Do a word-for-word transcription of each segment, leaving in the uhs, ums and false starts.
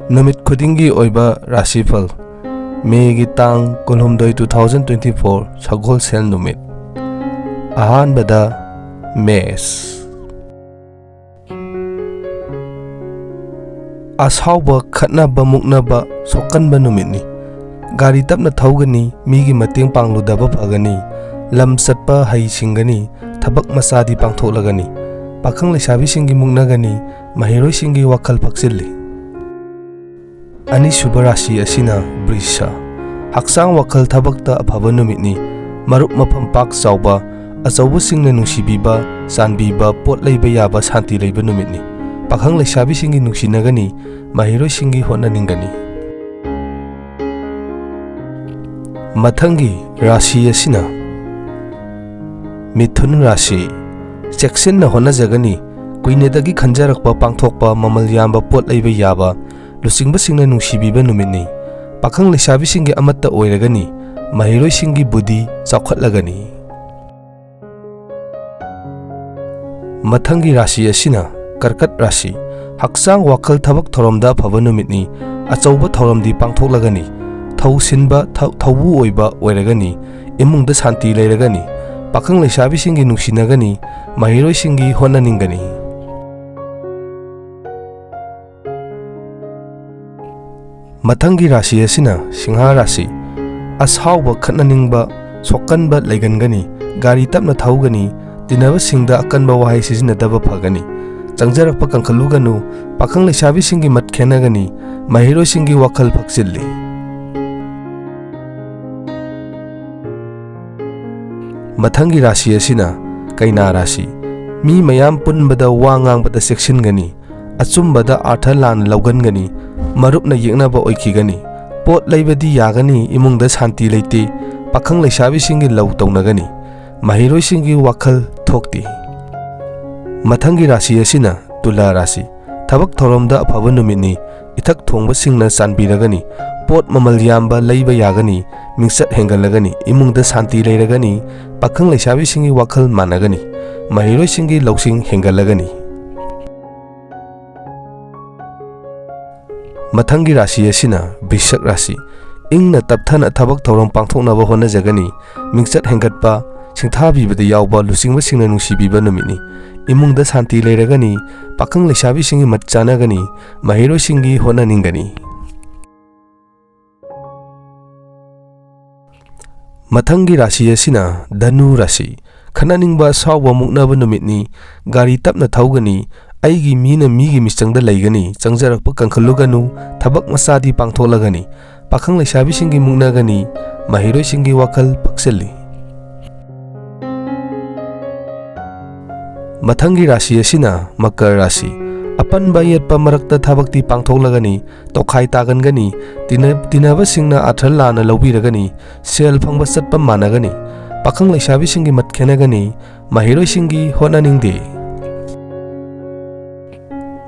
ꯅꯨꯃꯤꯠ ꯈꯨꯗꯤꯡꯒꯤ ꯑꯣꯏꯕ ꯔꯥꯁꯤꯐꯜ꯫ ꯃꯦꯒꯤ ꯇꯥꯡ ꯀꯨꯟꯍꯨꯝꯗꯣꯏ, two thousand twenty four, ꯁꯒꯣꯜꯁꯦꯜ ꯅꯨꯃꯤꯠ꯫ ꯑꯍꯥꯟꯕꯗ ꯃꯦꯁ꯫ ꯑꯁꯥꯎꯕ, ꯈꯠꯅꯕ, ꯃꯨꯛꯅꯕ, ꯁꯣꯛꯀꯟꯕ ꯅꯨꯃꯤꯠꯅꯤ꯫ ꯒꯥꯔꯤ ꯇꯞꯅ ꯊꯧꯒꯅꯤ, ꯃꯤꯒꯤ ꯃꯇꯦꯡ ꯄꯥꯡꯂꯨꯗꯕ ꯐꯒꯅꯤ꯫ ꯂꯝ ꯆꯠꯄ ꯍꯩ ꯁꯤꯡꯒꯅꯤ, ꯊꯕꯛ ꯃꯆꯥꯗꯤ ꯄꯥꯡꯊꯣꯛꯂꯒꯅꯤ꯫ ꯄꯥꯈꯪ ꯂꯩꯁꯥꯕꯤꯁꯤꯡꯒꯤ ꯃꯨꯛꯅꯒꯅꯤ, ꯃꯍꯩꯔꯣꯏꯁꯤꯡꯒꯤ ꯋꯥꯈꯜ ꯐꯛꯆꯤꯜꯂꯤ꯫ ꯑꯅꯤꯁꯨꯕ ꯔꯥꯁꯤ ꯑꯁꯤꯅ ꯕ꯭ꯔꯤꯁ꯫ ꯍꯛꯆꯥꯡ ꯋꯥꯈꯜ ꯊꯕꯛꯇ ꯑꯐꯕ ꯅꯨꯃꯤꯠꯅꯤ꯫ ꯃꯔꯨꯞ ꯃꯐꯝ ꯄꯥꯛ ꯆꯥꯎꯕ, ꯑꯆꯧꯕꯁꯤꯡꯅ ꯅꯨꯡꯁꯤꯕꯤꯕ, ꯆꯥꯟꯕꯤꯕ, ꯄꯣꯠ ꯂꯩꯕ ꯌꯥꯕ, ꯁꯥꯟꯇꯤ ꯂꯩꯕ ꯅꯨꯃꯤꯠꯅꯤ꯫ ꯄꯥꯈꯪ ꯂꯩꯁꯥꯕꯤꯁꯤꯡꯒꯤ ꯅꯨꯡꯁꯤꯅꯒꯅꯤ, ꯃꯍꯩꯔꯣꯏꯁꯤꯡꯒꯤ ꯍꯣꯠꯅꯅꯤꯡꯒꯅꯤ꯫ ꯃꯊꯪꯒꯤ ꯔꯥꯁꯤ ꯑꯁꯤꯅ ꯃꯤꯊꯨꯟ ꯔꯥꯁꯤ꯫ ꯆꯦꯛꯁꯤꯟꯅ ꯍꯣꯠꯅꯖꯒꯅꯤ꯫ ꯀꯨꯏꯅꯗꯒꯤ ꯈꯟꯖꯔꯛꯄ ꯄꯥꯡꯊꯣꯛꯄ, ꯃꯃꯜ ꯌꯥꯝꯕ ꯄꯣꯠ ꯂꯩꯕ ꯌꯥꯕ, ꯂꯨꯆꯤꯡꯕꯁꯤꯡꯅ ꯅꯨꯡꯁꯤꯕꯤꯕ ꯅꯨꯃꯤꯠꯅꯤ꯫ ꯄꯥꯈꯪ ꯂꯩꯁꯥꯕꯤꯁꯤꯡꯒꯤ ꯑꯃꯠꯇ ꯑꯣꯏꯔꯒꯅꯤ꯫ ꯃꯍꯩꯔꯣꯏꯁꯤꯡꯒꯤ ꯕꯨꯙꯤ ꯆꯥꯎꯈꯠꯂꯒꯅꯤ꯫ ꯃꯊꯪꯒꯤ ꯔꯥꯁꯤ ꯑꯁꯤꯅ ꯀꯔꯀꯠ ꯔꯥꯁꯤ꯫ ꯍꯛꯆꯥꯡ ꯋꯥꯈꯜ ꯊꯕꯛ ꯊꯧꯔꯝꯗ ꯑꯐꯕ ꯅꯨꯃꯤꯠꯅꯤ꯫ ꯑꯆꯧꯕ ꯊꯧꯔꯝꯗꯤ ꯄꯥꯡꯊꯣꯛꯂꯒꯅꯤ꯫ ꯊꯧꯁꯤꯟꯕ ꯊ-, ꯊꯧꯕꯨ ꯑꯣꯏꯕ ꯑꯣꯏꯔꯒꯅꯤ꯫ ꯏꯃꯨꯡꯗ ꯁꯥꯟꯇꯤ ꯂꯩꯔꯒꯅꯤ꯫ ꯄꯥꯈꯪ ꯂꯩꯁꯥꯕꯤꯁꯤꯡꯒꯤ ꯅꯨꯡꯁꯤꯅꯒꯅꯤ꯫ ꯃꯍꯩꯔꯣꯏꯁꯤꯡꯒꯤ ꯍꯣꯠꯅꯅꯤꯡꯒꯅꯤ꯫ ꯃꯊꯪꯒꯤ ꯔꯥꯁꯤ ꯑꯁꯤꯅ ꯁꯤꯡꯍꯥ ꯔꯥꯁꯤ꯫ ꯑꯁꯥꯎꯕ, ꯈꯠꯅꯅꯤꯡꯕ, ꯁꯣꯛꯀꯟꯕ ꯂꯩꯒꯟꯒꯅꯤ꯫ ꯒꯥꯔꯤ ꯇꯞꯅ ꯊꯧꯒꯅꯤ꯫ ꯇꯤꯟꯅꯕꯁꯤꯡꯗ ꯑꯀꯟꯕ ꯋꯥꯍꯩ ꯁꯤꯖꯤꯟꯅꯗꯕ ꯐꯒꯅꯤ꯫ ꯆꯪꯖꯔꯛꯄ ꯀꯟꯈꯠꯂꯨꯒꯅꯨ꯫ ꯄꯥꯈꯪ ꯂꯩꯁꯥꯕꯤꯁꯤꯡꯒꯤ ꯃꯠ ꯈꯦꯟꯅꯒꯅꯤ꯫ ꯃꯍꯩꯔꯣꯏꯁꯤꯡꯒꯤ ꯋꯥꯈꯜ ꯐꯛꯆꯤꯜꯂꯤ꯫ ꯃꯊꯪꯒꯤ ꯔꯥꯁꯤ ꯑꯁꯤꯅ ꯀꯩꯅꯥ ꯔꯥꯁꯤ꯫ ꯃꯤ ꯃꯌꯥꯝ ꯄꯨꯟꯕꯗ ꯋꯥ ꯉꯥꯡꯕꯗ ꯆꯦꯛꯁꯤꯟꯒꯅꯤ꯫ ꯑꯆꯨꯝꯕꯗ ꯑꯥꯔꯊ ꯂꯥꯟꯅ ꯂꯧꯒꯟꯒꯅꯤ꯫ ꯃꯔꯨꯞꯅ ꯌꯦꯛꯅꯕ ꯑꯣꯏꯈꯤꯒꯅꯤ꯫ ꯄꯣꯠ ꯂꯩꯕꯗꯤ ꯌꯥꯒꯅꯤ, ꯏꯃꯨꯡꯗ ꯁꯥꯟꯇꯤ ꯂꯩꯇꯦ꯫ ꯄꯥꯈꯪ ꯂꯩꯁꯥꯕꯤꯁꯤꯡꯒꯤ ꯂꯧ ꯇꯧꯅꯒꯅꯤ꯫ ꯃꯍꯩꯔꯣꯏꯁꯤꯡꯒꯤ ꯋꯥꯈꯜ ꯊꯣꯛꯇꯦ꯫ ꯃꯊꯪꯒꯤ ꯔꯥꯁꯤ ꯑꯁꯤꯅ ꯇꯨꯂꯥ ꯔꯥꯁꯤ꯫ ꯊꯕꯛ ꯊꯧꯔꯝꯗ ꯑꯐꯕ ꯅꯨꯃꯤꯠꯅꯤ꯫ ꯏꯊꯛ ꯊꯣꯡꯕꯁꯤꯡꯅ ꯆꯥꯟꯕꯤꯔꯒꯅꯤ꯫ ꯄꯣꯠ ꯃꯃꯜ ꯌꯥꯝꯕ ꯂꯩꯕ ꯌꯥꯒꯅꯤ꯫ ꯃꯤꯡꯆꯠ ꯍꯦꯟꯒꯠꯂꯒꯅꯤ꯫ ꯏꯃꯨꯡꯗ ꯁꯥꯟꯇꯤ ꯂꯩꯔꯒꯅꯤ꯫ ꯄꯥꯈꯪ ꯂꯩꯁꯥꯕꯤꯁꯤꯡꯒꯤ ꯋꯥꯈꯜ ꯃꯥꯟꯅꯒꯅꯤ꯫ ꯃꯍꯩꯔꯣꯏꯁꯤꯡꯒꯤ ꯂꯧꯁꯤꯡ ꯍꯦꯟꯒꯠꯂꯒꯅꯤ꯫ ꯃꯊꯪꯒꯤ ꯔꯥꯁꯤ ꯑꯁꯤꯅ ꯕ꯭ꯔꯤꯁꯛ ꯔꯥꯁꯤ꯫ ꯏꯪꯅ ꯇꯞꯊꯅ ꯊꯕꯛ ꯊꯧꯔꯝ ꯄꯥꯡꯊꯣꯛꯅꯕ ꯍꯣꯠꯅꯖꯒꯅꯤ꯫ ꯃꯤꯡꯆꯠ ꯍꯦꯟꯒꯠꯄ, ꯁꯤꯡꯊꯥꯕꯤꯕꯗ ꯌꯥꯎꯕ ꯂꯨꯆꯤꯡꯕꯁꯤꯡꯅ ꯅꯨꯡꯁꯤꯕꯤꯕ ꯅꯨꯃꯤꯠꯅꯤ꯫ ꯏꯃꯨꯡꯗ ꯁꯥꯟꯇꯤ ꯂꯩꯔꯒꯅꯤ꯫ ꯄꯥꯈꯪ ꯂꯩꯁꯥꯕꯤꯁꯤꯡꯒꯤ ꯃꯠ ꯆꯥꯅꯒꯅꯤ꯫ ꯃꯍꯩꯔꯣꯏꯁꯤꯡꯒꯤ ꯍꯣꯠꯅꯅꯤꯡꯒꯅꯤ꯫ ꯃꯊꯪꯒꯤ ꯔꯥꯁꯤ ꯑꯁꯤꯅ ꯙꯅꯨ ꯔꯥꯁꯤ꯫ ꯈꯠꯅꯅꯤꯡꯕ ꯑꯁꯥꯎꯕ ꯃꯨꯛꯅꯕ ꯅꯨꯃꯤꯠꯅꯤ꯫ ꯒꯥꯔꯤ ꯇꯞꯅ ꯊꯧꯒꯅꯤ꯫ ꯑꯩꯒꯤ ꯃꯤꯅ ꯃꯤꯒꯤ ꯃꯤꯆꯪꯗ ꯂꯩꯒꯅꯤ꯫ ꯆꯪꯖꯔꯛꯄ ꯀꯟꯈꯠꯂꯨꯒꯅꯨ꯫ ꯊꯕꯛ ꯃꯆꯥꯗꯤ ꯄꯥꯡꯊꯣꯛꯂꯒꯅꯤ꯫ ꯄꯥꯈꯪ ꯂꯩꯁꯥꯕꯤꯁꯤꯡꯒꯤ ꯃꯨꯛꯅꯒꯅꯤ꯫ ꯃꯍꯩꯔꯣꯏꯁꯤꯡꯒꯤ ꯋꯥꯈꯜ ꯐꯛꯆꯜꯂꯤ꯫ ꯃꯊꯪꯒꯤ ꯔꯥꯁꯤ ꯑꯁꯤꯅ ꯃꯀꯔ ꯔꯥꯁꯤ꯫ ꯑꯄꯟꯕ ꯑꯌꯦꯠꯄ ꯃꯔꯛꯇ ꯊꯕꯛꯇꯤ ꯄꯥꯡꯊꯣꯛꯂꯒꯅꯤ꯫ ꯇꯣꯈꯥꯏ ꯇꯥꯒꯟꯒꯅꯤ꯫ ꯇꯤꯟꯅ-, ꯇꯤꯟꯅꯕꯁꯤꯡꯅ ꯑꯥꯔꯊ ꯂꯥꯟꯅ ꯂꯧꯕꯤꯔꯒꯅꯤ꯫ ꯁꯦꯜ ꯐꯪꯕ ꯆꯠꯄ ꯃꯥꯟꯅꯒꯅꯤ꯫ ꯄꯥꯈꯪ ꯂꯩꯁꯥꯕꯤꯁꯤꯡꯒꯤ ꯃꯠ ꯈꯦꯠꯅꯒꯅꯤ꯫ ꯃꯍꯩꯔꯣꯏꯁꯤꯡꯒꯤ ꯍꯣꯠꯅꯅꯤꯡꯗꯦ꯫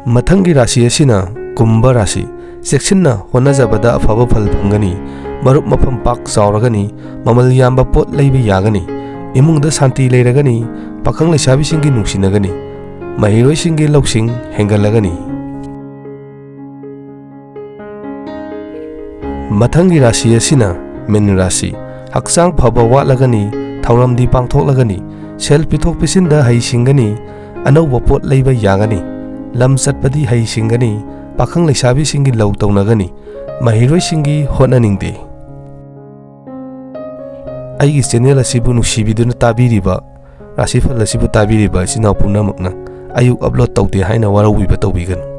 ꯃꯊꯪꯒꯤ ꯔꯥꯁꯤ ꯑꯁꯤꯅ ꯀꯨꯝꯚ ꯔꯥꯁꯤ꯫ ꯆꯦꯛꯁꯤꯟꯅ ꯍꯣꯠꯅꯖꯕꯗ ꯑꯐꯕ ꯐꯜ ꯐꯪꯒꯅꯤ꯫ ꯃꯔꯨꯞ ꯃꯐꯝ ꯄꯥꯛ ꯆꯥꯎꯔꯒꯅꯤ꯫ ꯃꯃꯜ ꯌꯥꯝꯕ ꯄꯣꯠ ꯂꯩꯕ ꯌꯥꯒꯅꯤ꯫ ꯏꯃꯨꯡꯗ ꯁꯥꯟꯇꯤ ꯂꯩꯔꯒꯅꯤ꯫ ꯄꯥꯈꯪ ꯂꯩꯁꯥꯕꯤꯁꯤꯡꯒꯤ ꯅꯨꯡꯁꯤꯅꯒꯅꯤ꯫ ꯃꯍꯩꯔꯣꯏꯁꯤꯡꯒꯤ ꯂꯧꯁꯤꯡ ꯍꯦꯟꯒꯠꯂꯒꯅꯤ꯫ ꯃꯊꯪꯒꯤ ꯔꯥꯁꯤ ꯑꯁꯤꯅ ꯃꯤꯟ ꯔꯥꯁꯤ꯫ ꯍꯛꯆꯥꯡ ꯐꯕ ꯋꯥꯠꯂꯒꯅꯤ꯫ ꯊꯧꯔꯝꯗꯤ ꯄꯥꯡꯊꯣꯛꯂꯒꯅꯤ꯫ ꯁꯦꯜ ꯄꯤꯊꯣꯛ ꯄꯤꯁꯤꯟꯗ ꯍꯩꯁꯤꯡꯒꯅꯤ꯫ ꯑꯅꯧꯕ ꯄꯣꯠ ꯂꯩꯕ ꯌꯥꯒꯅꯤ꯫ ꯂꯝ ꯆꯠꯄꯗꯤ ꯍꯩꯁꯤꯡꯒꯅꯤ꯫ ꯄꯥꯈꯪ ꯂꯩꯁꯥꯕꯤꯁꯤꯡꯒꯤ ꯂꯧ ꯇꯧꯅꯒꯅꯤ꯫ ꯃꯍꯩꯔꯣꯏꯁꯤꯡꯒꯤ ꯍꯣꯠꯅꯅꯤꯡꯗꯦ꯫ ꯑꯩꯒꯤ ꯆꯦꯅꯦꯜ ꯑꯁꯤꯕꯨ ꯅꯨꯡꯁꯤꯕꯤꯗꯨꯅ ꯇꯥꯕꯤꯔꯤꯕ, ꯔꯥꯁꯤꯐꯜ ꯑꯁꯤꯕꯨ ꯇꯥꯕꯤꯔꯤꯕ ꯏꯆꯤꯟ ꯏꯅꯥꯎ ꯄꯨꯝꯅꯃꯛꯅ ꯑꯌꯨꯛ ꯑꯞꯂꯣꯗ ꯇꯧꯗꯦ ꯍꯥꯏꯅ ꯋꯥꯔꯧꯕꯤꯕ ꯇꯧꯕꯤꯒꯅꯨ꯫